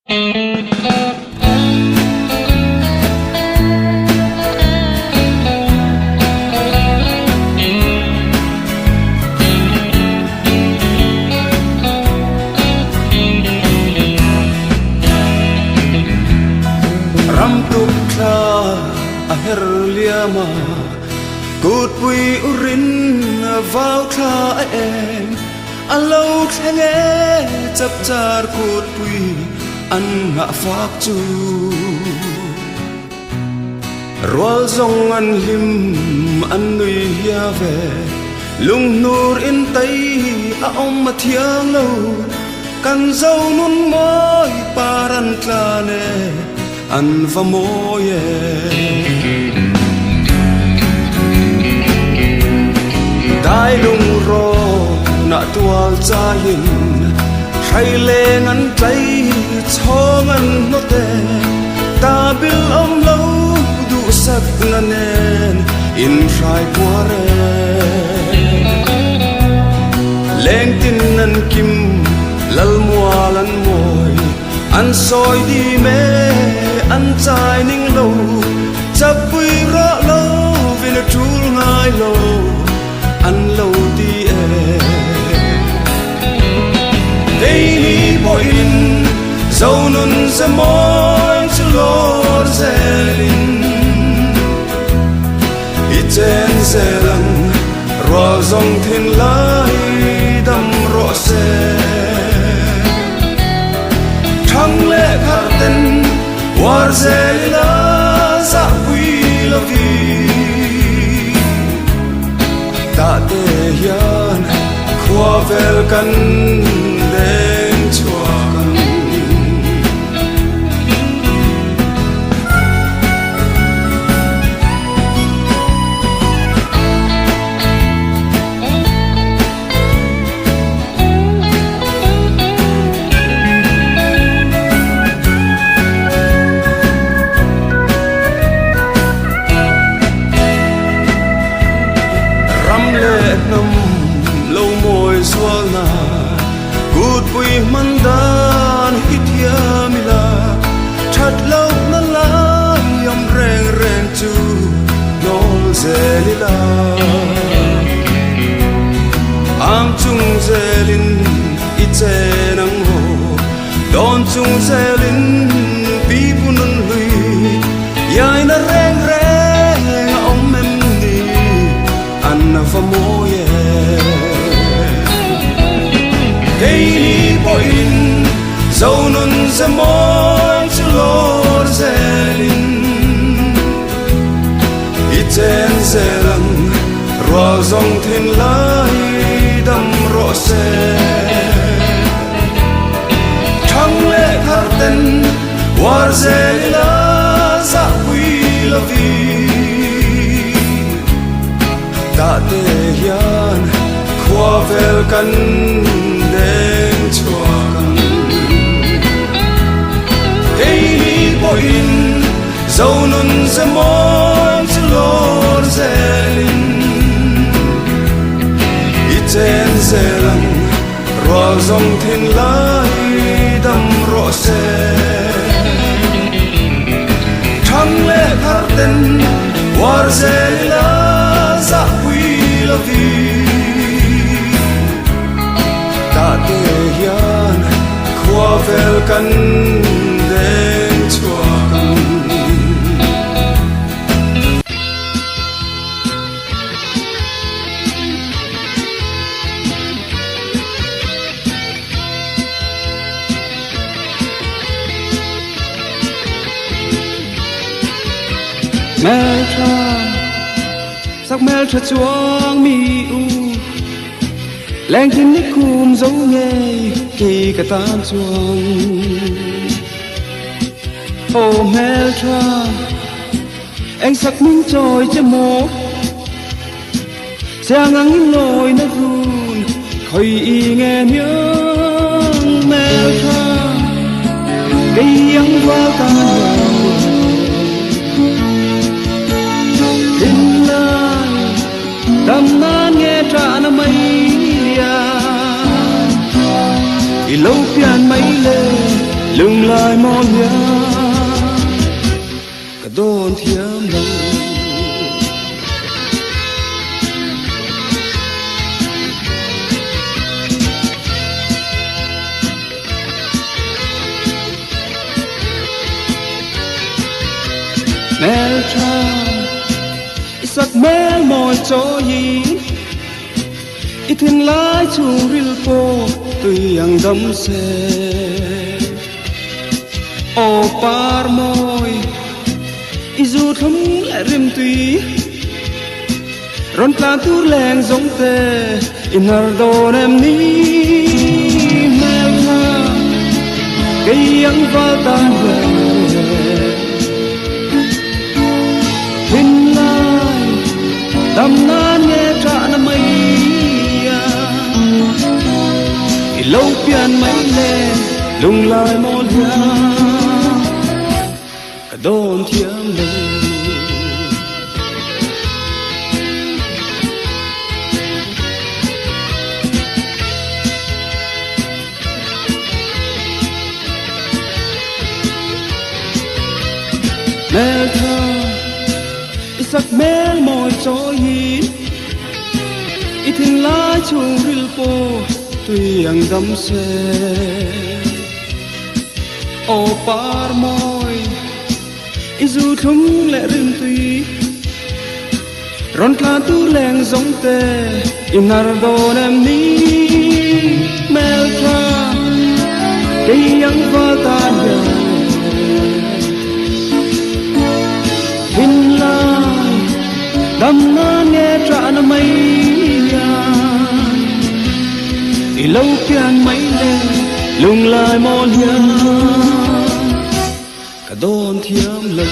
Ram tuk thla a her liam a, kutpui urin vau thla a eng. A lo thleng e chapchar kutpui an ngah fak chu. Rual zawng an hlim an nui hia ve, lunghnur in tei a awm a thiang lo. Kan zo nun mawi par an tlan e, an va mawi e. Dai lung rawn ah tual chaiin hrai leng an tlai chhawng an hnawt e. Ta bil awm lo duhsak na nen in hrai puar e. Leng tin an kim lalmual an mawi. An sawi dim e, an chai ning lo, Chapui rawh lo vin a tul ngai lo, an lo ti e. Keini pawhin Zonun ze mawi chu lawr zelin, I chen zel ang rual zawng thin lai dam rawh se. Thang leh thar ten uar zel ila zahpui lovi. Tah te hian khua vel kan deng chhuak ang. Ram leh hnam lo mawi zualna kutpui hman dan hi thiam ila, that lohna lai awm reng reng chu hnawl zel ila. Ang chung zelin i chen ang haw, dawn chung zelin pi pu nun hlui, yaina reng reng a awm em ni, an va mawi e. Keini pawhin Zonun ze mawi chu lawr zelin i chen zel ang rual zawng thin lai dam rawh se. Thang leh thar ten uar zel ila zahpui lovi. Tah te hian khua vel kan deng chhuak ang. Keini pawhin Zonun ze mawi chu lawr zelin i chen zel ang rual zawng thin lai dam rawh se. Thang leh thar ten uar zel ila zahpui lovi. Tah te hian khua vel kan deng chhuak ang. Hmeltha, sak hmeltha chuang mi u, Lengtin ni khum zo ngei khi ka tan chuan. Aw hmeltha, eng sak min chawi che maw? Siang ang in lawi na run, khawi i nge miang hmeltha, kei ang rual tan hian. Thinlai dam nan nge ṭahna mai lian, i lo pian mai le Lunglai mawl hian ka dawn thiam lo. Hmeltha i sak hmel mawi chawiin i thinlai chhungril pawh tui ang dam se. Aw par mawi i zu thlum leh rimtui rawn tlan tur leng zawng te i hnar dawn em ni? Hmeltha kei ang val tan hian thinlai dam nan nge ṭahna mai a i lo pian mai le lunglai mawl hian ka dawn thiam lo. Hmeltha i sak hmel mawi chawiin i thinlai chhungril pawh tui ang dam se. Aw par mawi i zu thlum leh rimtui rawn tlan tur leng zawng te i hnar dawn em ni? Hmeltha kei ang val tan hian thinlai dam nan nge ṭahna mai hian i lo pian mai le lunglai mawl hian ka dawn thiam lo.